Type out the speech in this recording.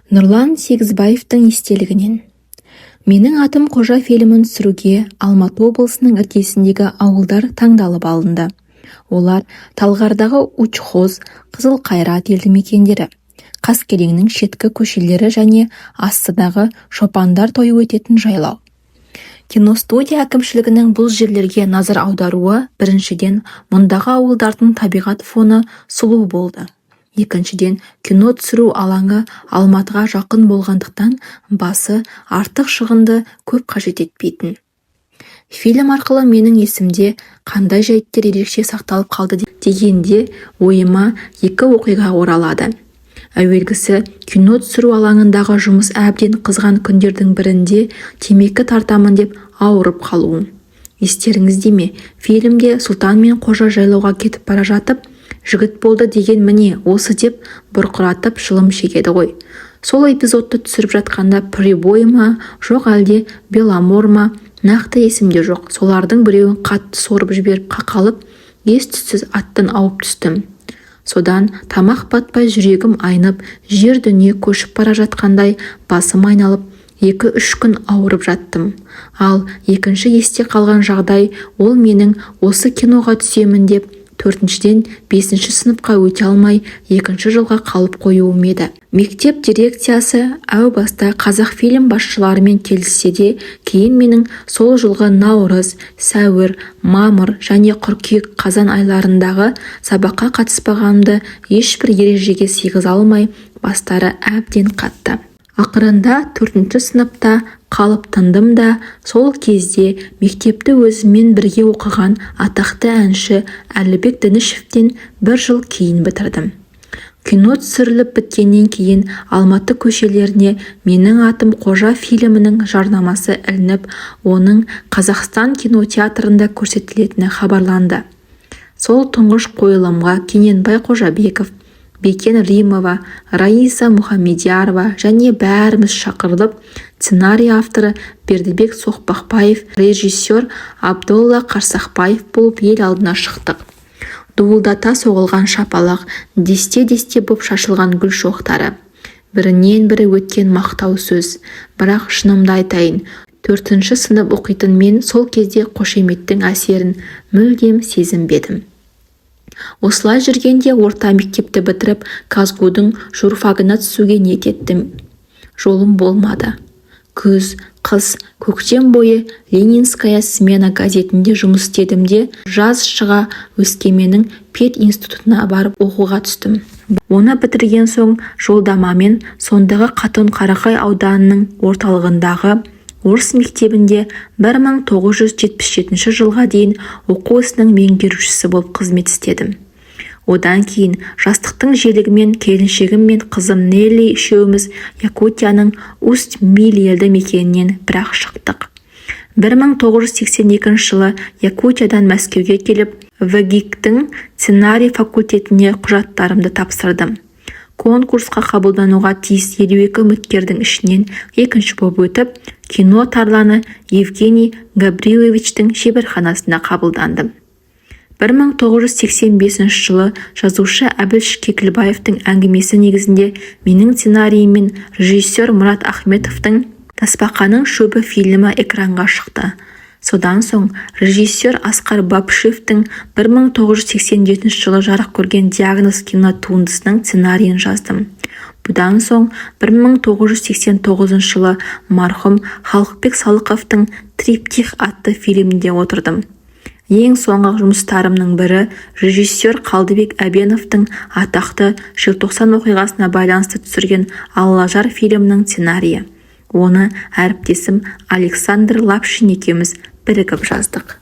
Нұрлан Сегізбаевтың естелігінен. «Менің атым Қожа» фильмін түсіруге Алматы облысының іргесіндегі ауылдар таңдалып алынды. Олар: Талғардағы Учхоз, Қызылқайрат елді мекендері, Қаскелеңнің шеткі көшелері және Ассыдағы шопандар тойы өтетін жайлау. Киностудия әкімшілігінің бұл жерлерге назар аударуы, біріншіден, мұндағы ауылдардың табиғат фоны сұлу болды, екіншіден, кино түсіру алаңы Алматыға жақын болғандықтан, басы артық шығынды көп қажет етпейтін. Фильм арқылы менің есімде қандай жәйттер ерекше сақталып қалды дегенде, ойыма екі оқиға оралады. Әуелгісі – кино түсіру алаңындағы жұмыс әбден қызған күндердің бірінде темекі тартамын деп ауырып қалуым. Естеріңізде ме, фильмде Сұлтан мен Қожа жайлауға кетіп бара жатып, «Жігіт болды деген міне осы» деп бұрқыратып шылым шегеді ғой. Сол эпизодты түсіріп жатқанда «Прибой» ма, жоқ әлде «Беломор» ма, нақты есімде жоқ, солардың біреуін қатты сорып жіберіп, қақалып, ес-түссіз аттан ауып түстім. Содан тамақ батпай, жүрегім айнып, жер-дүние көшіп бара жатқандай басым айналып, 2-3 күн ауырып жаттым. Ал екінші есте қалған жағдай – ол менің осы киноға түсемін деп төртіншіден бесінші сыныпқа өте алмай, екінші жылға қалып қоюым еді. Мектеп дирекциясы әу баста «Қазақфильм» басшыларымен келіссе де, кейін менің сол жылғы наурыз, сәуір, мамыр және қыркүйек, қазан айларындағы сабаққа қатыспағанымды ешбір ережеге сыйғыза алмай, бастары әбден қатты. Ақырында төртінші сыныпта қалып тындым да, сол кезде мектепті өзіммен бірге оқыған атақты әнші Әлібек Дінішевтен бір жыл кейін бітірдім. Кино түсіріліп біткеннен кейін Алматы көшелеріне «Менің атым Қожа» фильмінің жарнамасы ілініп, оның Қазақстан кинотеатрында көрсетілетіні хабарланды. Сол тұңғыш қойылымға Кененбай Қожабеков, Бекен Римова, Раиса Мұхамедиярова және бәріміз шақырылып, сценарий авторы Бердібек Соқпақбаев, режиссер Абдолла Қарсақбаев болып ел алдына шықтық. Дуылдата соғылған шапалақ, десте-десте боп шашылған гүл шоқтары, бірінен бірі өткен мақтау сөз. Бірақ шынымды айтайын, төртінші сынып оқитын мен сол кезде қошеметтің әсерін мүлдем сезінбедім. Осылай жүргенде орта мектепті бітіріп, КазГУ-дың журфагына түсуге ниет еттім. Жолым болмады. Күз, қыс, көктем бойы «Ленинская смена» газетінде жұмыс істедім де, жаз шыға Өскеменнің пединститутына барып оқуға түстім. Оны бітірген соң жолдамамен сондағы Қатон-Қарағай ауданының орталығындағы орыс мектебінде 1977 жылға дейін оқу ісінің меңгерушісі болып қызмет істедім. Одан кейін жастықтың желігімен келіншегім мен қызым Нелли үшеуміз Якутияның Усть-Миль елді мекенінен бір-ақ шықтық. 1982 жылы Якутиядан Мәскеуге келіп, ВГИК-тің сценарий факультетіне құжаттарымды тапсырдым. Конкурсқа қабылдануға тиіс 52 үміткердің ішінен екінші боп өтіп, кино тарланы Евгений Габриловичтің шеберханасына қабылдандым. 1985 жылы жазушы Әбіш Кекілбаевтың әңгімесі негізінде менің сценарийіммен режиссер Мұрат Ахметовтың «Тасбақаның шөбі» фильмі экранға шықты. Содан соң режиссер Асқар Бапшевтің 1987 жылы жарық көрген «Диагноз» кинотуындысының сценарийін жаздым. Бұдан соң 1989 жылы марқұм Халықбек Салықовтың «Триптих» атты фильмінде отырдым. Ең соңғы жұмыстарымның бірі – режиссер Қалдыбек Әбеновтың атақты Желтоқсан оқиғасына байланысты түсірген «Аллажар» фильмінің сценарийі. Оны әріптесім Александр Лапшин екеуміз бірігіп жаздық.